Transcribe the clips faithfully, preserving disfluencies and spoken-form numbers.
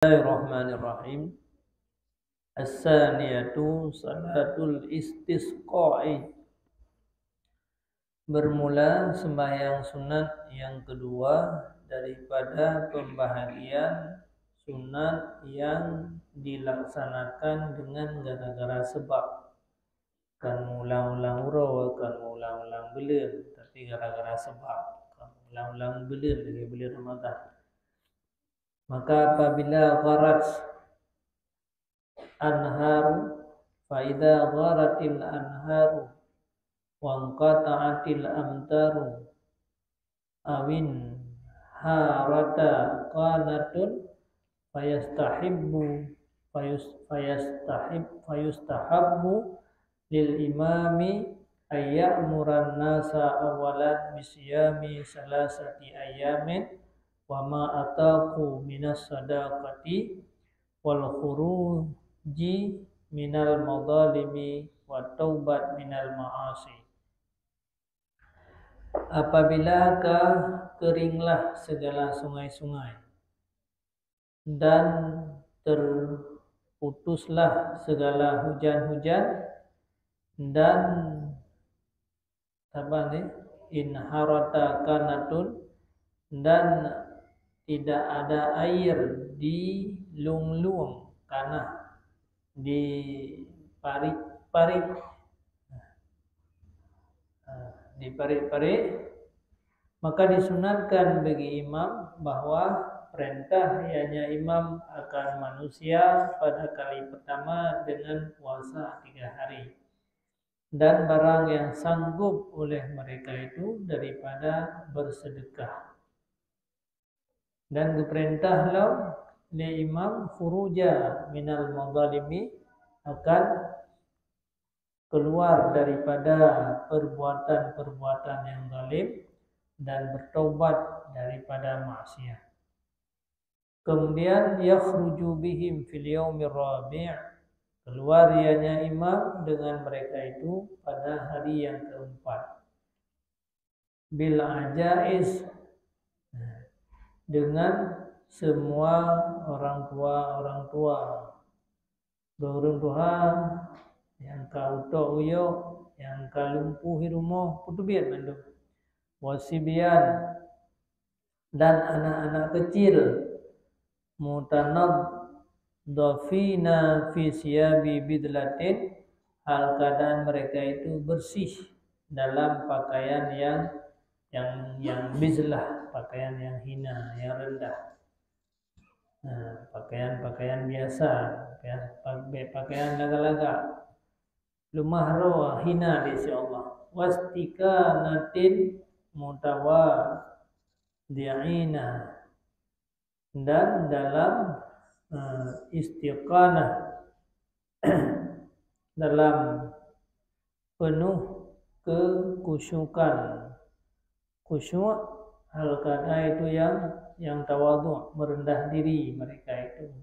Bismillahirrahmanirrahim. As-saniyatu salatul istisqa'i. Bermula sembahyang sunat yang kedua daripada pembahagian sunat yang dilaksanakan dengan gara-gara sebab. Kan meulang-ulang uroe, kan meulang-ulang buleuen, tapi gara-gara sebab. Kan meulang-ulang buleuen lagèe buleuen Ramadhan. Maka apabila gharat anharu, fa idza gharatil anharu, wa inqata'atil amtaru, awin harata qanatun, fayastahibbu, fayus-, fayastahib-, fayustahabbu lil imami ay ya'muran nasa awwalan bisiyami salasati ayyamin wa ma ataqu minas sadaqati wal khuruji minal madhalimi wa taubat minal ma'asi. Apabila ka keringlah segala sungai-sungai dan terputuslah segala hujan-hujan dan apa ni? Inharata qanatun, dan tidak ada air di lung-lung tanah, di parit-parit, di parit-parit, maka disunatkan bagi imam bahwa perintah ianya imam akan manusia pada kali pertama dengan puasa tiga hari. Dan barang yang sanggup oleh mereka itu daripada bersedekah. Dan geupeurintah lom lé imam khuruja minal madhalimi, akan keluar daripada perbuatan-perbuatan yang zalim dan bertobat daripada maksiat. Kemudian yakhruju bihim fil yaumir rabi', keluar ianya imam dengan mereka itu pada hari yang keempat. Bil ajaiz, dengan semua orang tua-orang tua. Ureueng tuha nyang ka utok uyok, nyang ka lumpuh di rumoh, peuteubiet mandum. Wasibyan, dan anak-anak kecil, mutanadhdhafina fi siyabi bidlatin, hal keadaan mereka itu bersih dalam pakaian yang, yang, yang bizlah, pakaian yang hina, yang rendah. Nah, pakaian-pakaian biasa, pakaian, pakaian lagak-lagak. Leumah droe, hina di sisi Allah. Wastikanatin mutawadhi'ina. Dan dalam, eh, istiqanah, dalam penuh kekhusyukan. Khusyuk, hal keadaan itu yang, yang tawadhu, merendah diri mereka itu.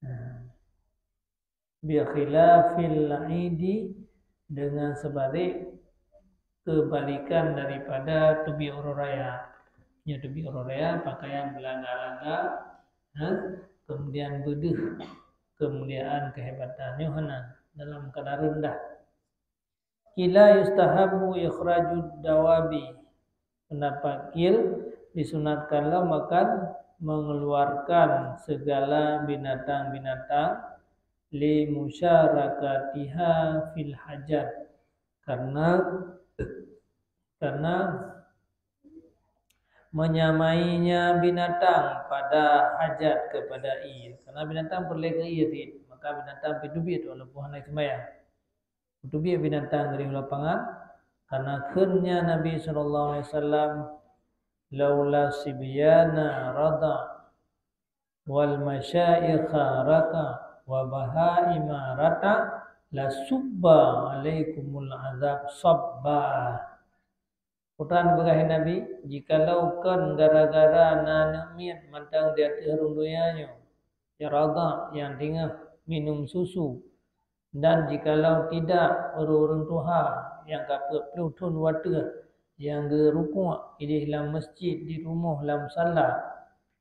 Nah, bi khilafil idi, dengan sebalik kebalikan daripada teubiet uroe raya. Nyoe teubiet uroe raya, pakaian beulagak-lagak, ha? Kemudian beudeuh kemuliaan, kehebatan. Nyoe hana, dalam keadaan rendah. Qila yustahabbu ikhrajud dawabi. Pendapat qil, disunatkanlah akan mengeluarkan segala binatang-binatang li musyarakatiha fil hajat. Karena, karena menyamainya binatang pada hajat kepada ie. Karena binatang peureulée keu ie cit, maka binatang peuteubiet walaupun hana seumayang. Peuteubiet binatang di lapangan, karena kheun nyan Nabi sallallahu alaihi wasallam, "Laula sibyana rada, wal masyaikha raka, wa bahaima rata, la subba alaikumul azab sabba." Peugah Nabi, "Jikalau kon gara-gara na aneuk miet mantong di ateueh rhueng donya nyoe, nyang rada, nyang teungoh minum susu, dan jikalau tidak ureueng-ureueng tuha nyang ka peuet ploh thon wateueh nyang geurukuk ideh lam masjid, di rumoh, lam musala,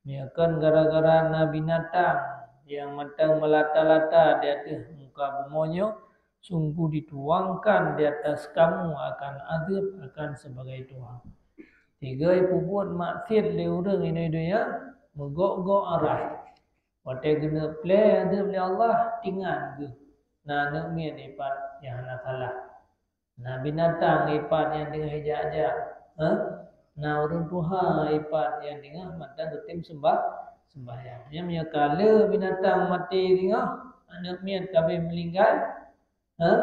Nyoe kan gara-gara na binatang nyang mantong meulata-lata di ateueh muka bumoe nyoe, sungguh dituangkan di atas kamu akan azab akan sebagai tuha. Tiga, ipubuet maksiat lé ureuëng inoe donya, meugok-gok arah. Watée geuneuk plé azab lé Allah, tingat geuh na aneuëk miet ipat nyang hana salah. Na binatang ipat nyang teungoh ijak-jak, eh? Na ureuëng tuha ipat nyang teungoh mantong geutem sembah, sembahyang. Nyan meunyoe ka le binatang maté teungoh, aneuëk miet ka abéh meuninggai, eh?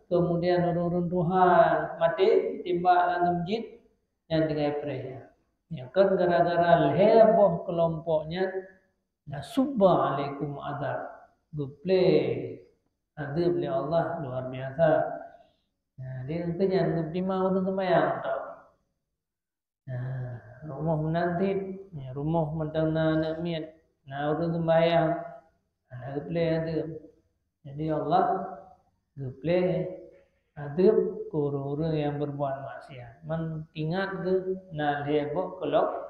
Kemudian ureuëng-ureuëng tuha maté, timbak lam meujid, nyan tinggai preh. Nyan kan gara-gara lhée boh keulompok nyan, nasubba alaikum azab, geuplé azab lé Allah luar biasa. Nah, di keunyan geutimang ureuëng sembahyang tau. Nah, rumoh meunan cit, ya, rumoh mantong na aneuëk miet, na ureuëng sembahyang, hana geuplé azab. Jadi Allah geuplé azab keu ureuëng-ureuëng nyang berbuat maksiat. Man ingat geuh na lhée boh keulom-,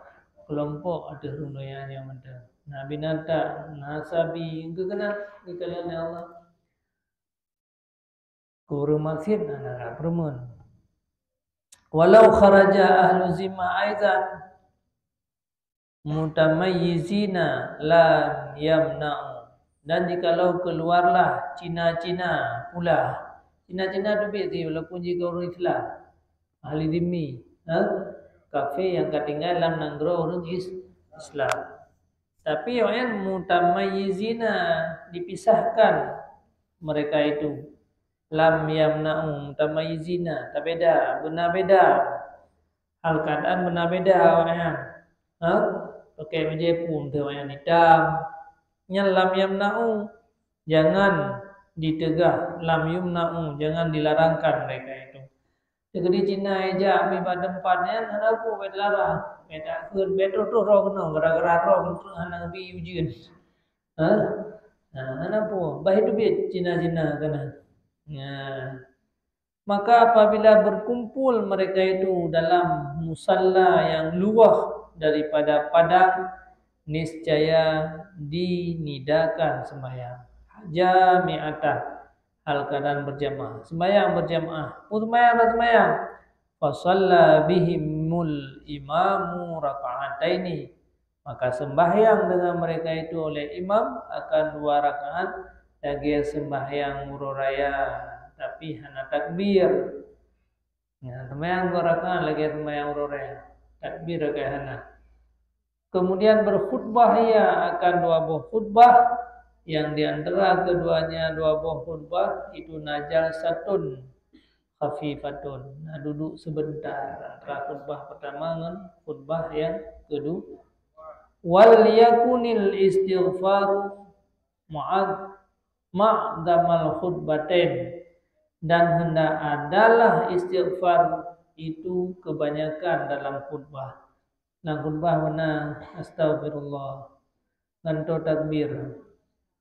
keulompok ateueh ureuëng donya nyoe mantong. Na binatang, na sabi, geukeunong geukalon lé Allah. Keu ureuëng maksiat na naraka peurumoh. Walau kharaja ahlu zimma aidan mutamayyizina lam yamna'u. Dan jikalau keuluarlah Cina-Cina pula. Cina-Cina teubiet sih, walaupun jih ureuëng Islam, ahli zimmi, ha? Kafé nyang ka tinggai lam nanggroe ureuëng Is-, Islam. Tapi awaknyan mutamayyizina, dipisahkan mereka itu. Lam yamna'u, mutamayyizina, tabeda, beuna beda. Hal keadaan beuna beda awaknyan. Ha? Pakai bajée pun teuh awaknyan hitam. Nyan lam yamna'u, jangan diteugah, lam yumna'u, jangan dilarangkan mereka itu. Teukeudi Cina ijak miba teumpat nyan hana peue bèk larang, bèk takheun, bèk troh-troh droe keunoe gara-gara droe keunoe hana bi ujeuen. Ha? Nah, hana peue, bah teubiet Cina-Cina keunan. Nah, maka apabila berkumpul mereka itu dalam musalla yang luwah daripada padang, niscaya dinidakan sembahyang jami'atan, hal keadaan berjamaah. Sembahyang berjamaah. Peue sembahyang dan sembahyang? Fasalla bihimul imamu raka'ataini. Maka sembahyang dengan mereka itu oleh imam akan dua rakaat lagée sembahyang uroe raya, tapi hana takbir. Nah, sembahyang dua rakaat lagée sembahyang uroe raya, takbir lagée hana. Kemudian berkhutbah ia akan dua boh khutbah, yang di antara keduanya dua boh khutbah itu na jalsatun khafifatun, na duduk sebentar antara khutbah pertama ngon khutbah yang kedua. Wal yakunil istighfaru ma'ad-, ma'damal khutbatain, dan hendak adalah istighfar itu kebanyakan dalam khutbah. Lam khutbah beuna astaghfirullah, gantoe takbir.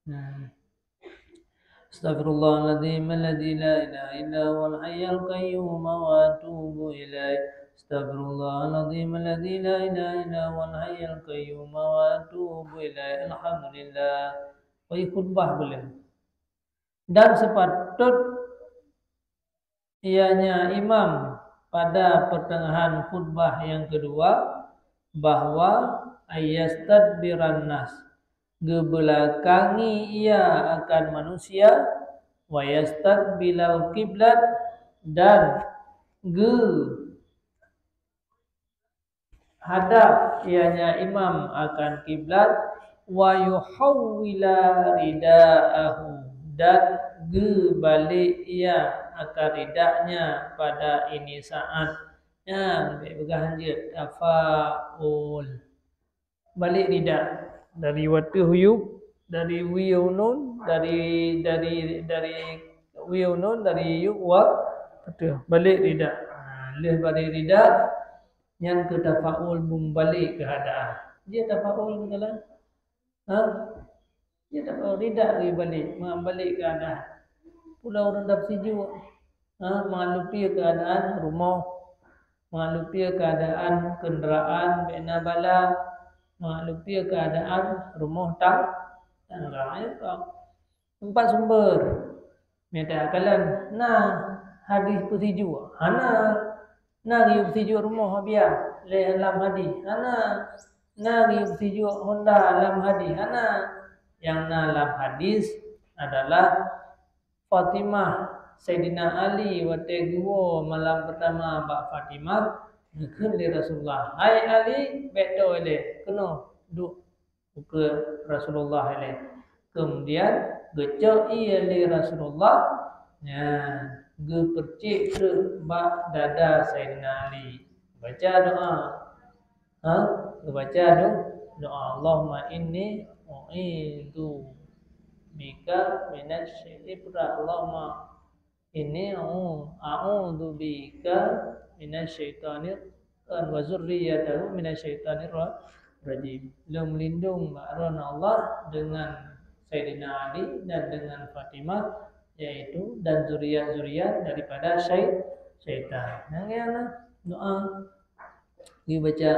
Nah. Astaghfirullahaladzim alladzi la ilaha illa huwal hayyul qayyum wa atubu ilaih. Astaghfirullahaladzim alladzi la ilaha illa huwal hayyul qayyum wa atubu ilaih. Alhamdulillah. Oi khutbah boleh. Dan sepatut ianya imam pada pertengahan khutbah yang kedua, bahwa ayastadbiran nas, geubelakangi ia akan manusia, wa yastaqbilal qiblat, dan geu hadap ianya imam akan kiblat, wa yuhawwila ridaahu, dan geubalek ia akan ridanya pada ini saat. Nyan, bèk peugah hanjeuet, tafaul. Balek rida. Dari wateuh yub, dari wiyeunun, dari, dari, dari wiyeunun, dari yub wa wateuh. Balek rida. Ha, lheueh balek rida, nyan keu tafaul meubalek keuadaan. Jeuet tafaul keu jalan? Ha? Jeuet tafaul rida lagi balek, meubalek keuadaan. Pula ureueng dap sijuek. Ha, mangat lupie keuadaan rumoh, mangat lupie keuadaan keundaraan, bèk na bala, Meuaklupi keadaan rumoh tang-, tangga. Empat sumber. Mita kalon na hadis peusijuek. Hana. Na geuyue peusijuek rumoh Abiya lé lam hadis. Hana. Na geuyue peusijuek honda lam hadis. Hana. Nyang na lam hadis adalah Fatimah, Saidina Ali watée geuwoe malam peurtama bak Fatimah, geukheun lé Rasulullah, "Hai Ali, bék toe lé, keunoe duek ukeue Rasulullah ilée." Keumudian geucok ié lé Rasulullah, nyan geupeurcék treuk bak dada Saidina Ali. Baca doa. Ha? Geubaca do-, doa, "Allahumma inni u'idzu bika minasy-, iqra, Allahumma inni a'u-, a'udzu bika minasy syaitanir, wa dzurriyyatahu minasy syaitanir ra-, rajim." Lôn meulindong bak droen Allah dengan Saidina Ali dan dengan Fatimah, yaitu dan zuriat-zuriat daripada syai-, syaitan. Nyang nyan doa. Geubaca,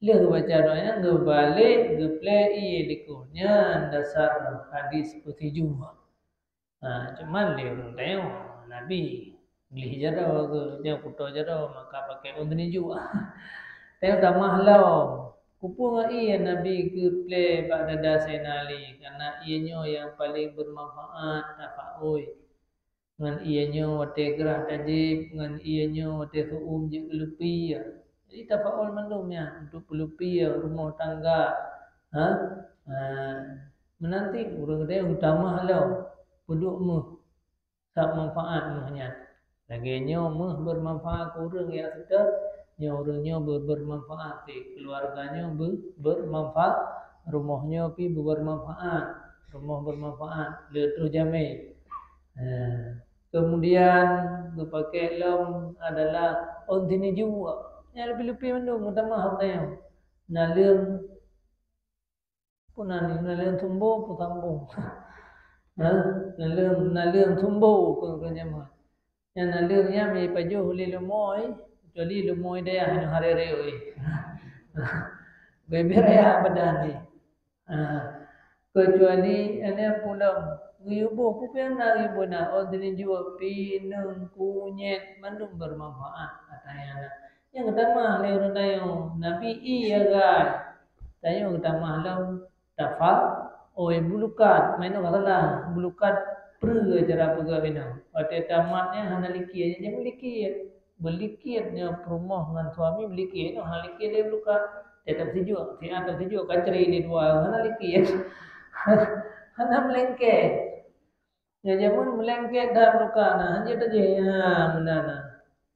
lheueh geubaca doa nyan, geubalek, geuplé ié likot. Nyan dasar hadis peusijuek. Ha, cuman lé ureuëng tanyoe, Nabi gleh jaroe geuh, nyoe kuto jaroe, maka pakai ôn teuninjuk. Tanyoe tamah lom. Kupeue ngon ié Nabi geuplé bak dada Saidina Ali, karena ié nyoe nyang paleng bermanfaat, tafaoi. Ngon ié nyoe watée grah tajieb, ngon ié nyoe watée seu-uem jeuet keu lupi. Jadi tafaol mandum nyan untuk peulupi rumoh tangga. Ha? Ha. Meunanti ureuëng geutamah lom peuduek méuh, sab manfaat méuh nyan. Lagée nyoe méuh bermanfaat keu ureuëng nyang seutôt, nyoe ureuëng nyoe ber-, bermanfaat keu keuluwarga nyoe be-, bermanfaat, rumoh nyoe pih bermanfaat, rumoh bermanfaat, le troh jamé. Ha. Keumudian geupaké lom adalah ôn teuninjuk. Nyan leubeh-leubeh mandum meutamah hok tanyoe. Naleueng, peue nan naleueng sumbo, peue sambong. Ha? Naleueng, naleueng sumbo keu, keu jameun. Nyan naleueng nyan meupajoh lé leumoe, kecuali leumoe dayah nyoe haré-haré. Bebek raya badan ni. Ha, kecuali ada pulang geuyue boh, peue nyang na geuyue boh na, ôn teuninjuk, pineung, kunyét, mandum bermanfaat ata nyang na. Nyang geutamah lé ureuëng tanyoe, Nabi ié gai. Tanyoe geutamah lom tafaoi, bulukat, meunoe ka salah, bulukat peue cara peugah inoe. Watée tamat nyan hana likét, jadi likét. Beulikét nyoe peurumoh ngon suami beulikét nyoe hana likét lé bulukat. Teutap sijuek, siat teutap sijuek ka cre lé dua hana likét. Hana meulengket. Nyoe jameun meulengket that bulukat na, hanjeuet tajih, ha, meunan na.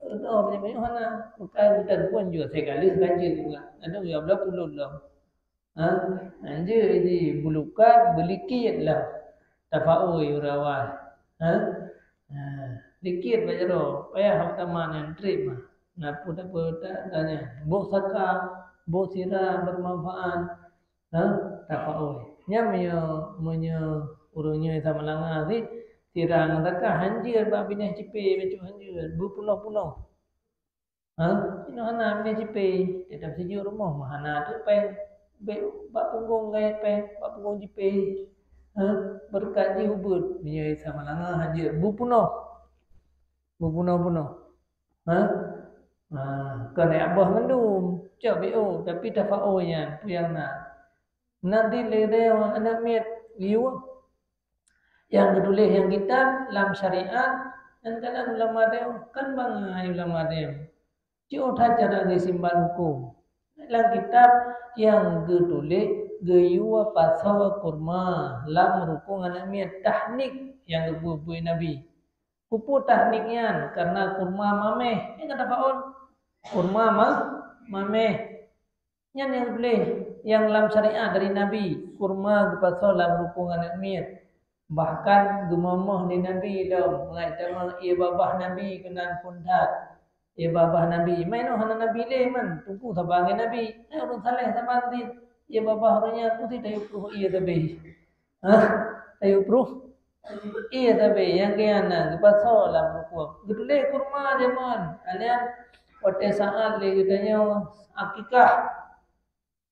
Reudoh jameun nyoe hana, bukan bukan pun jua sekali ganjil juga. Aduh ya belah pulon lom. Ha? Hanjeuet jih bulukat beulikét lah. Tafaoi ureuëng awai. Ha? Ha, likét bak jaroe, payah hok tamat nyan treb mah. Na peue-peue ta-, tanya. Boh saka, boh sira bermanfaat. Ha? Tafaoi. Nyan meunyoe, meunyoe ureuëng nyoe sama langa sit, sira ngon saka hanjeuet bak binéh cipé, bacut hanjeuet, beupunoh-punoh. Ha? Inoe hana meunan cipé, teutap sijuek rumoh mah hana teuk péng. Bék bak punggong gaya péng, bak punggong cipé. Ha? Beureukat jih ubeuet, meunyoe sama langa hanjeuet beupunoh. Beupunoh-punoh. Ha? Ha, kon jak boh mandum. Cok B O, tapi tafaoi nyan, peue nyang na. Nanti lé dayah aneuk miet liwah. Nyang geutuléh nyang kitab lam syariat, nyan ka na ulama teuh, kan bangai ulama teuh. Jiôh that cara geusimpan huköm. Lam kitab nyang geutuléh geuyue pasoe kurma lam rukon aneuk miet, tahnik nyang geupeubuet Nabi. Peue tahnik nyan? Karena kurma maméh. Nyan ka tafaol. Kurma ma-, maméh. Nyan nyang geutuléh nyang lam syariat dari Nabi, kurma geupasoe lam rukon aneuk miet. Bahkan geumomoh lé Nabi lom, ngai teuma ié babah Nabi keunan phon that. Ié babah Nabi, meunoe hana Nabi lé man, teungku saban ngon Nabi. Hai ureuëng saleh saban cit, ié babah ureuëng nyan putih tayue pruh ié sabe. Hah? Tayue pruh ié sabe nyang keu nyan na geupasoe lam rukon. Geutuléh kurma jameun. Aleuan watée saát lé geutanyoe akikah.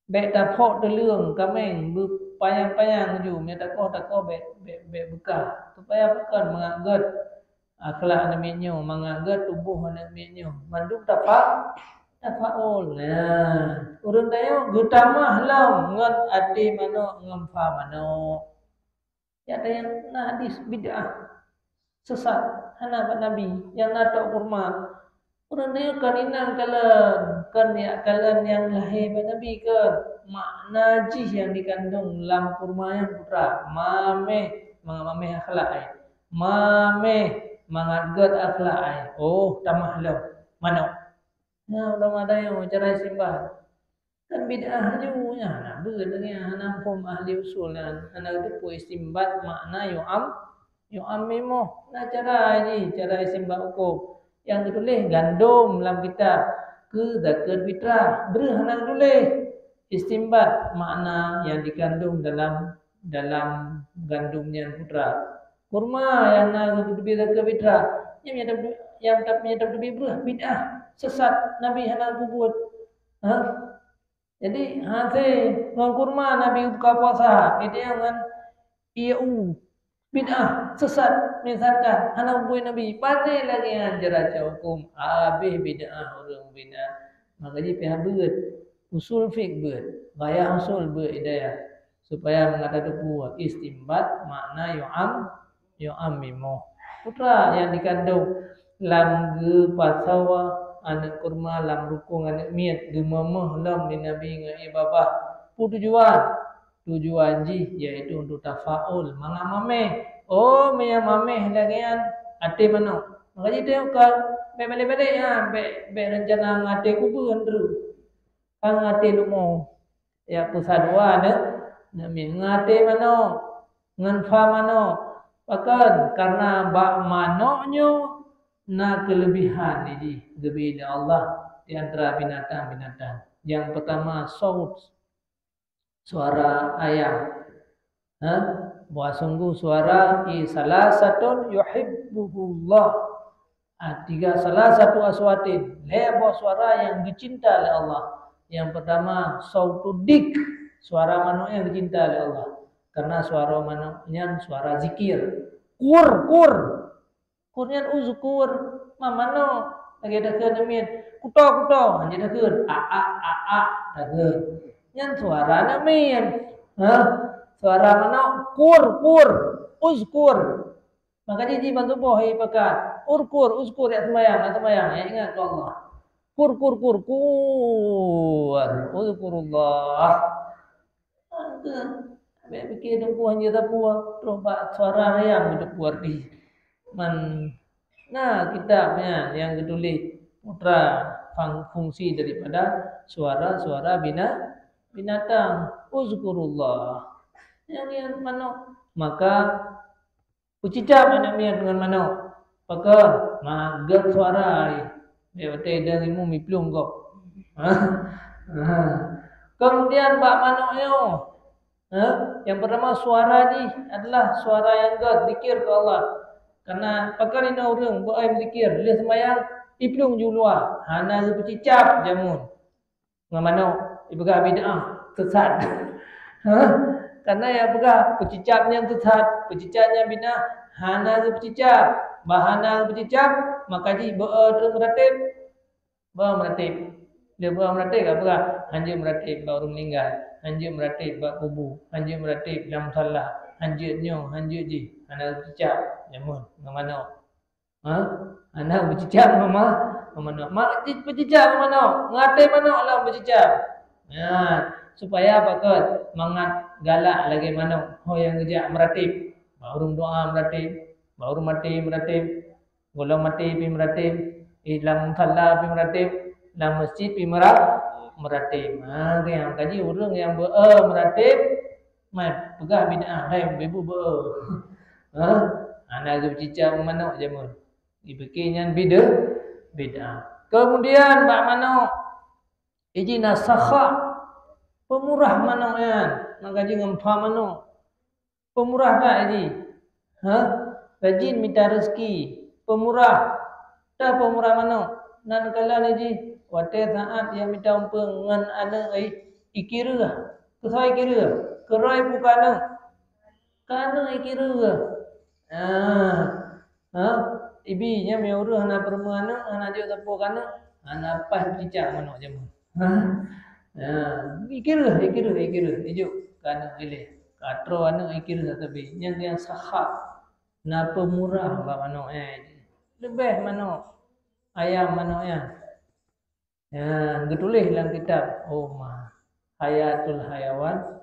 Bék taphok teuleueng kaméng beupanyang-panyang ju, meunyoe takoh-takoh bék, bék, bék beukah. Supaya bukon mangat gét akhlak aneuk miet nyoe, mangat gét tuboh aneuk miet nyoe. Mandum tafa-, tafaul. Nah, ureuëng tanyoe geutamah lom ngon até manok ngon pha manok. Nyata nyang na hadis bid'ah, sesat, hana bak Nabi, nyang na tok kurma. Ureuëng nyoe kon inong kalon, kon jak kalon nyang lahé bak Nabi kon. Makna jih nyang dikandong lam kurma nyan putra, maméh, mangat maméh akhlak ai. Maméh, mangat gét akhlak ai. Oh, tamah lom manok. Nah, ulama tanyoe cara istimbah. Kan bid'ah ju nyan, hana beuet lagée nyan, hana muphom ahli usul nyan, hana geuteupeue istimbat makna yu'am, yu'ammimoh. Na cara jih, cara istimbat huköm. Nyang geutuléh gandom lam kitab keu zakeuet fitrah, breueh hana geutuléh. Istimbat makna nyang dikandong dalam, dalam gandom nyan putra. Kurma nyang na geuteubiet zakeuet fitrah, nyang, nyang, nyang, nyang teubiet breueh bid'ah, sesat, Nabi hana geubuet. Ha? Jadi, hase ngon kurma Nabi buka puasa, beda ngon ié u. Bid'ah, sesat, menyesatkan, hana geubuet Nabi. Pandai lagée nyan cara huköm, habéh bid'ah ureuëng bid'ah. Maka jih pih beuet, usul fiqh beuet, gaya usul beuet hidayah. Supaya mangat tateupeue istimbat makna yu'am, yu'ammimoh. Putra nyang dikandong lam geupasoe aneuk kurma lam rukong aneuk miet, geumomoh lom lé Nabi ngon ié babah. Peue tujuan? Tujuan jih yaitu untuk tafaul, mangat maméh. Oh, meunyo maméh lagée nyan até manok. Maka jih teuka bék balek-balek nyan, bék, bék reuncana ngon até kubeue nyan treuk. Ka ngon até leumo. Ya, peusa dua aneuk, aneuk miet ngon até manok, ngon pha manok. Pakon? Karena bak manok nyoe na keulebihan jih geubri lé Allah di antara binatang-binatang. Yang pertama, saut, suara ayam. Ha? Bahwa sungguh suara i salah satu yuhibbuhullah. Ah, tiga, salah satu aswatin, lhée boh suara nyang geucinta lé Allah. Yang pertama, sautud dik, suara manok nyang geucinta lé Allah. Karena suara manok nyan suara zikir. Kur, kur. Kur nyan uzkur, ma manok. Lagée takheun aneuk miet. Kuto, kuto, hana takheun. A, a, a, a, takheun. Nyan suara aneuk miet. Ha? Suara manok, kur, kur. Uzkur. Maka jih, jih ban tuboh hai pakat. Urkur, uzkur, jak seumayang, jak seumayang, jak ingat keu Allah. Kur, kur, kur, kur. Uzkurullah. Bék pike teungku hana tapue, troh bak suara ayam geutapue arti. Man na kitab nyan nyang geutuléh putra fang-, fungsi daripada suara-suara bina-, binatang. Uzkurullah. Nyang, nyang manok. Maka peucicap aneuk miet ngon manok. Pakon? Ma gét suara ai. Bék watée dang imeum iplueng gob. Ha? Ha. Kemudian bak manok nyoe, ha? Yang pertama suara jih adalah suara yang gét, zikir keu Allah. Karena pakon inoe ureuëng beu ai zikir, lheueh seumayang iplueng ju luwa, hana geupeucicap jameun. Ngon manok, ipeugah bid'ah, sesat. Ha? Karena nyang peugah peucicap nyan sesat, peucicap nyan bid'ah, hana geupeucicap. Bah hana geupeucicap, maka jih beu-e treuk meuratéb. Beu-e meuratéb. Lheueh beu-e meuratéb ka peugah, hanjeuet meuratéb bak ureuëng meuninggai, hanjeuet meuratéb bak kubu, hanjeuet meuratéb lam musala, hanjeuet nyoe, hanjeuet jih, hana geupeucicap jameun ngon manok. Ha? Hana geupeucicap mama, manok. Mak cit peucicap manok, ngaté manok lam peucicap. Nah, supaya pakon mangat galak lagée manok ho nyang geujak meuratéb. Bak ureuëng doa meuratéb, bak ureuëng maté meuratéb, gohlom maté pih meuratéb, eh, lam musala pih meuratéb, lam masjid pih meura-, meuratéb. Ha, keu nyang kaji ureuëng nyang beu-e meuratéb, mai peugah bid'ah, hai, ibu beu-e. Ha? Hana geupeucicap manok jameun. Dipike nyan bid'ah, bid'ah. Kemudian bak manok, iji na sakha, pemurah manok nyan, maka jih ngon pha manok. Pemurah that iji. Ha? Rajin mita rezeki, pemurah. Dah pemurah manok. Nan kala iji, watée saat nyang mita umpeng ngon aneuk ai, Ikireuh. Keusoe ikireuh. Keuroi peue keu aneuk? Keu aneuk ikireuh. Ah. Ha? Ibi nyan meunyoe ureueng hana peurumoh aneuk, hana jok sapeue keu aneuk, hana paih cicak manok jameun. Ha? Ya, ikireuh, ikireuh, ikireuh. Ijok keu aneuk ilée. Ka troh aneuk ikireuh sabe. Nyan nyang sakha. Na peumurah bak manok nyan. Leubeh manok ayam manok nyan. Ya, geutuléh lam kitab, oh ma, hayatul hayawan,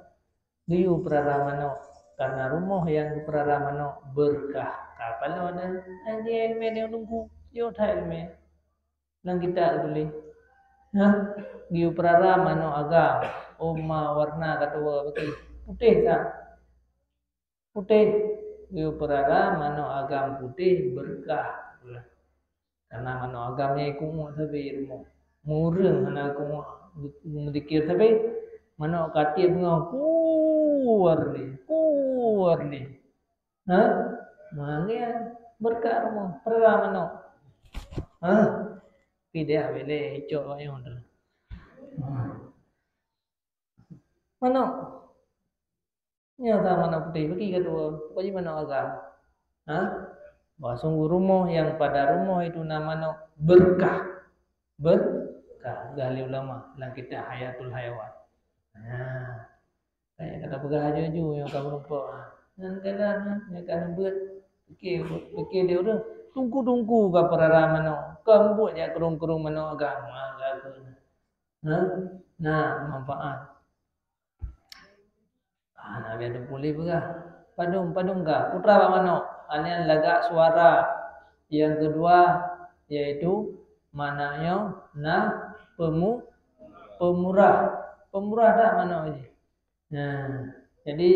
geuyue peurara manok. Karena rumoh nyang geupeurara manok beureukat. Ka paloe na, lagée iéleumé nyang teungku, yo that iéleumé. Lam kitab geutuléh. Ha? Geuyue peurara manok agam. Oh ma, warna ka tuwoe baki. Putéh sa. Putéh. Geuyue peurara manok agam putéh beureukat. Karena manok agam nyan ikeuek sabe rumoh. Meureueng hana ikeuek meudikir sabe. Manok ka tiep beungoh kuwar lé, kuwar lé. Ha? Mangian beureukat rumoh, peurara manok. Ha? Pideh abéh lé icok ayong tu. Ha. Manok. Nyoe sa manok putéh, bagi ka tuwoe, pokok jih manok agam. Ha? Bahwa sungguh rumoh yang pada rumoh itu na manok beureukat. Beureukat, gah lé ulama lam kitab Hayatul Hayawan. Ha. Kaya kata peugah aju-aju nyang ka meurumpok. Nyan kala nyan, nyang ka neubeuet. Pike, pike lé ureueng. Tungku-tungku ka peurara manok. Ka meubuet jak keurong-keurong manok agam. Ha, ka keu. Ha? Nah, manfaat. Ah, Nabi Adam pulih peugah, padum, padum ka putra bak manok. Nyan lagak suara. Yang kedua, yaitu maknanya na pemu-, pemurah. Pemurah dak manok jih. Nah, jadi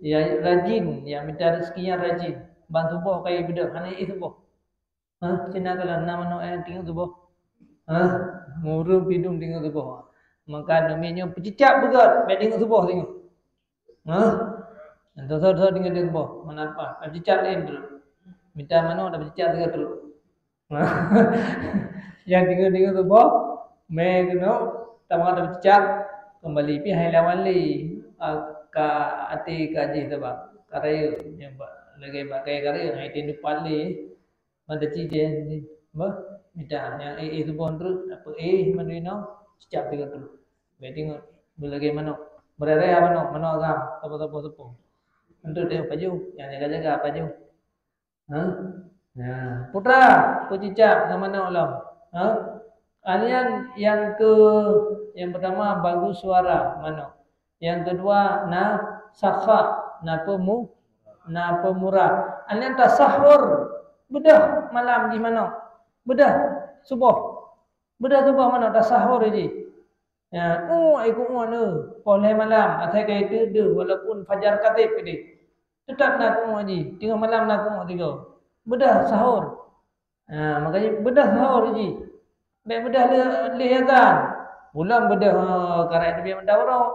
ya rajin, ya mita rezeki yang rajin. Ban tuboh kai beudôh, hana éh tuboh. Ha, Cina kala na manok eh tingoh tuboh. Ha, mureueng pidum tingoh tuboh. Maka neumie nyoe peucicak beugét, bèk tingoh tuboh tingoh. Ha? Entah-entah tingoh tuboh, mana apa? Peucicak lain tu. Mita manok dah peucicak tiga tu. Yang tingoh-tingoh tuboh, mé keunoe, tamah dah peucicak, kembali pi hai lawan lé. Ah, ka até ka jih sabab. Karaya, nyang ba-, lagèe bak kaya karaya, hai tindu pali. Mada ci jih, bah, mita nyang éh-éh tuboh treuk, apa éh mandum inoe, cicak tiga treuk. Bèk tingoh, beulagèe manok. Beuraya manok, manok agam, sapo-sapo sapo. Untuk dia paju, nyang jaga-jaga paju. Ha? Ya, putra, ku cicak ngon manok lom. Ha? Nyan yang ke, yang pertama bagus suara manok. Yang kedua na sakha, na pemu-, na pemurah. Nyan tasahur, beudôh malam jih manok. Beudôh suboh. Beudôh suboh manok tasahur jih. Ya, oh, ikut oh, ne. Poh lhèe malam, asai ka iteudeuk walaupun fajar kadeb keudeh. Teutap na keumoe jih, teungoh malam na keumoe tiga. Beudôh sahur. Ha, makajih beudôh sahur jih. Bèk beudôh lé, lé azan. Ulôn beudôh, ha, karai teubiet mata uroe.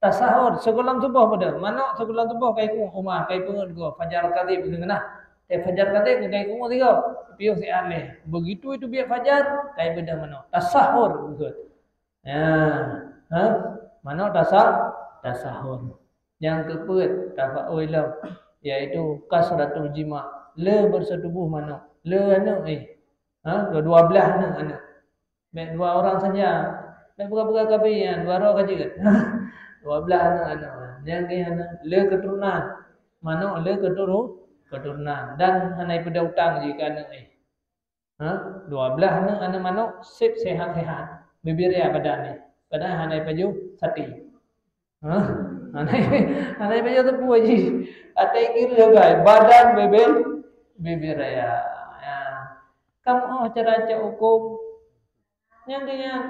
Tasahur, sigohlom suboh beudôh. Manok sigohlom suboh kai keumoe, uma, kai peungeut goe. Fajar kadeb keuneuk na. Tapi fajar kadeb kai keumoe tiga. Piôh siat lé. Begitu iteubiet fajar, kai beudôh manok. Tasahur, beugöt. Ya, ha? Manok tasa-, tasahur. Nyang keupeuet tafaul lom, yaitu kasratul jima', le bersetubuh manok, le aneuk, eh. Ha? Dua, dua blah aneuk, aneuk. Bèk dua orang saja. Bèk buka-buka kabeh nyan, dua droe ka jeuet. Dua blah aneuk, aneuk. Nyang keu aneuk, le keturunan. Manok le keturu-, keturunan. Dan hana ipeudong utang jih keu aneuk, eh. Ha? Dua blah aneuk, aneuk manok sép sehat-sehat. Bibit raya badan nyan. Padahai hana ipajoh sate. Ha? Hana, hana ipajoh teupeu jih. Até kira gai badan bibit, bibit raya. Ya. Kamoe cara cok huköm. Nyang keu nyan,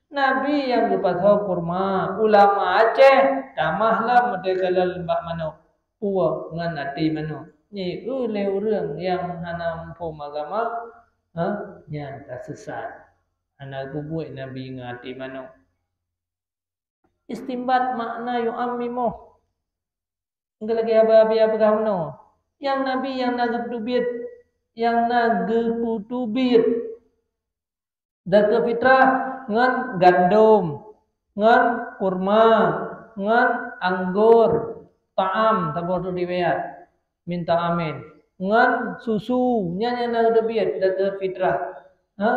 Nabi nyang geupasoe kurma, ulama Aceh, tamah lom meuteukeuleuen bak manok. Puwoe ngon até manok. Nyan lé ureueng nyang hana muphom agama, ha, nyan ka sesat. Hana geubuet Nabi ngon até manok. Istinbat makna yu'ammimu. Engkau lagèe haba Abi peugah meunoe. Nyang Nabi nyang na geupeutubiet, nyang na geupeutubiet. Zakeuet fitrah ngon gandom. ngon kurma, ngon anggor, ta'am, saboh tu riwayat, min ta'amin, ngon susu, nyan nyang na geuteubiet zakeuet fitrah. Ha?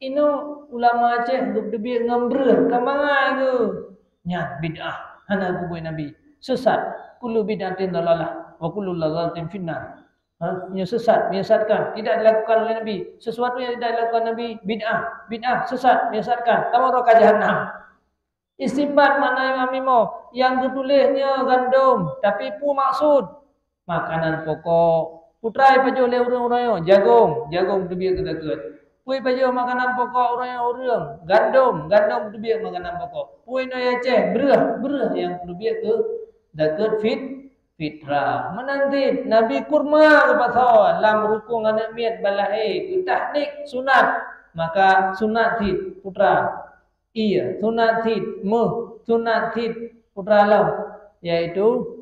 Inoe ulama Aceh geuteubiet ngon breueh, ka mangat geuh. Nyan bid'ah, hana geubuet Nabi. Sesat, kullu bid'atin dalalah, wa kullu dalalatin finnar. Ha? Menyesatkan, menyesatkan. Tidak dilakukan oleh Nabi. Sesuatu yang tidak dilakukan Nabi, bid'ah. Bid'ah, sesat, menyesatkan. Tamong raka jahanam. Istinbat makna Imam Mimo. Yang geutuléh nyoe gandom, tapi peue maksud? Makanan pokok. Putra pajoh lé ureuëng-ureuëng nyoe, jagong. Jagong teubiet keu zakeuet. Peue pajoh makanan pokok ureuëng-ureuëng? Gandom. Gandom teubiet makanan pokok. Peue nyoe Aceh? Breueh. Breueh nyang teubiet keu zakeuet fit fitrah. Meunan cit Nabi kurma geupasoe lam rukong aneuëk miet balahé, geutahnik sunat, maka sunat cit putra. Iya, sunat cit méuh, sunat cit putra lom, yaitu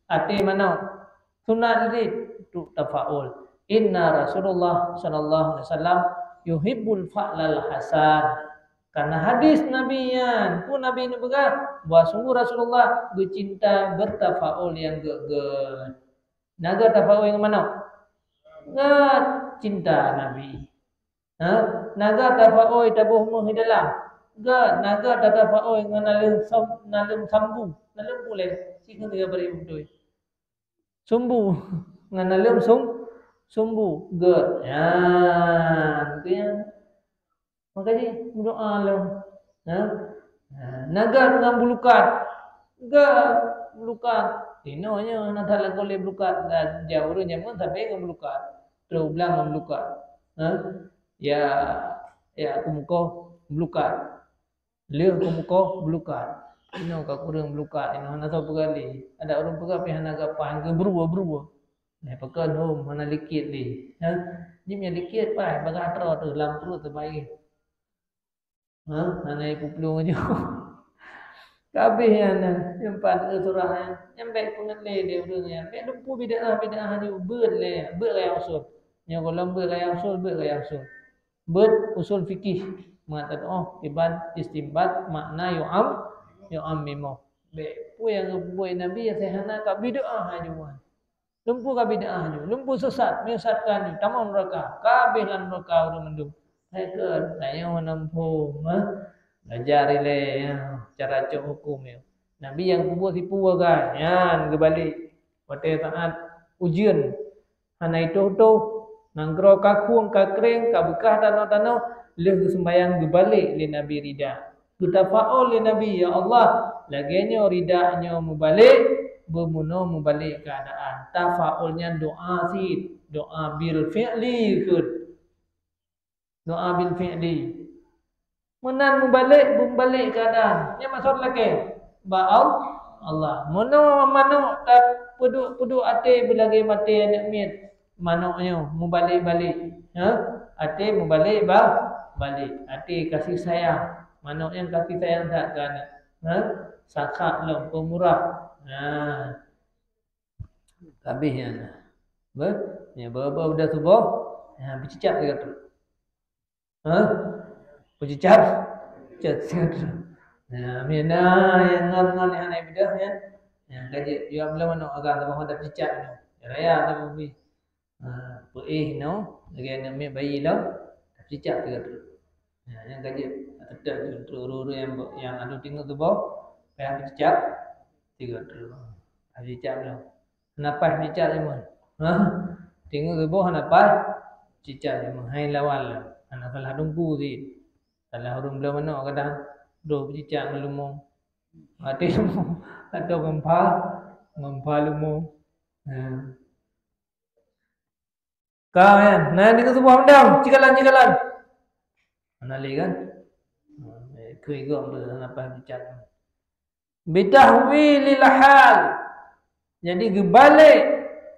até manok. Sunat cit untuk tafaul. Inna Rasulullah sallallahu alaihi wasallam yuhibbul fa'lal hasan. Karena hadis Nabi nyan, peue Nabi neupeugah? Bahwa sungguh Rasulullah geucinta bertafaul nyang gét-gét. Na gét tafaul ngon manok? Gét cinta Nabi. Ha? Na gét tafaul taboh méuh di dalam? Gét. Na gét tatafaul ngon naleueng sam-, naleueng sambu? Naleueng puléh, sikheun tiga bari beutôi. Sumbu. Ngon naleueng sum-, sumbu. Gét. Nyan, tu nyan. Maka jih meudoa lom. Ha? Ha, na gét ngon bulukat. Gét bulukat. Inoe nyoe na that lakoe lé bulukat. Dan jak ureuëng jameun sabe ngon bulukat. Trok u blang ngon bulukat. Ha? Ya, ya keumukoh bulukat. Lheueh keumukoh bulukat. Inoe ka kureueng bulukat. Inoe hana soe peugah lé. Ada ureuëng peugah pih hana gapa, hana geubrue-brue. Nyan pakon hom hana likit lé. Ha? Jih meunyo likit, paih bagaih troh teuh lam pruet teuh bayeue. Ha? Hana ipuplueng aju. Kabeh nyan, nyan pat surah nyan. Nyan bék peungeut lé ureuëng nyan. Bék lumpu bid'ah-bid'ah aju, beuet lé, beuet raya usul. Nyoe gohlom beuet raya usul, beuet raya usul. Beuet usul fikih. Meunan oh, iban istinbat makna yu'am, yu'ammimo. Bék peue nyang geubuet Nabi nyang seuhana ka bid'ah aju. Lumpu ka bid'ah nyoe, lumpu sesat, menyesatkan nyoe, tamong neuraka, kabeh lam neuraka ureuëng mandum. Hai keuh, tanyoe namphong, ha? Belajar ilée, ya, cara cok huköm nyoe. Nabi nyang peubuet sipu agam, nyan geubalek. Watée saát ujeuen, hana itoh-toh, nanggroe ka khueng, ka kreng, ka beukah tanoh-tanoh, lheueh geuseumbayang geubalek lé Nabi rida. Geutafaul lé Nabi, "Ya Allah, lagée nyoe rida nyoe mubalek, beumeunoe mubalek keuadaan." Tafaul nyan doa cit, doa bil fi'li kheun. Doa bil fi'li. Meunan mubalek, beumubalek keuadaan. Nyan maksud lakée bak Al-, Allah. Meunoe manok tapeuduek-peuduek até beulagée maté aneuëk miet. Manok nyoe mubalek-balek, ha? Até mubalek ba-, balek. Até kasih sayang. Manok nyan kasih sayang that keu aneuëk. Ha? Sakhat lom, peumurah. Ha. Habéh nyan. Beuh? Ya, beuh, beuh, udah suboh. Ha, beucicak sigoe teuk. Ha? Beucicak? Cicak sigoe teuk. Nah, mina nyang ngon-ngon nyang hana ibadah, ya. Nyang ka jeuet, ya, belom manok agam saboh ngon beucicak nyoe. Ya, raya saboh beuh. Ha, peuéh nyoe, lagée aneuëk miet bayi lom, beucicak sigoe teuk. Ya, nyang ka jeuet, tetap tu, tu ureuëng-ureuëng nyang, nyang adoe tingoh suboh, payah beucicak sigoe teuk. Beucicak lom. Hana paih beucicak jameun. Ha? Tingoh suboh hana paih beucicak jameun. Hai lawan lom. Hana salah teungku cit. Salah ureuëng bloe manok kadang droe beucicak ngon leumo. Maté leumo. Atau ngon pha, ngon pha leumo. Ha. Ka nyan. Nah, di keutuboh mendang. Cikalan, cikalan. Hana lé kan? Ha, eh, keu igong tu hana paih beucicak. Bitahwilil hal. Jadi geubalek,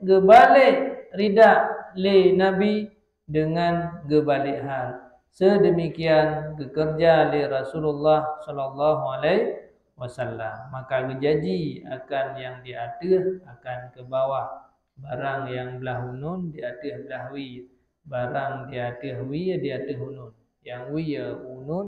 geubalek rida lé Nabi dengan geubalek hal. Sedemikian geukeureuja lé Rasulullah sallallahu alaihi wasallam. Maka geujanji akan nyang di ateueh akan keu bawah. Barang nyang blah uneun di ateueh blah wie. Barang di ateueh wie di ateueh uneun. Nyang wie uneun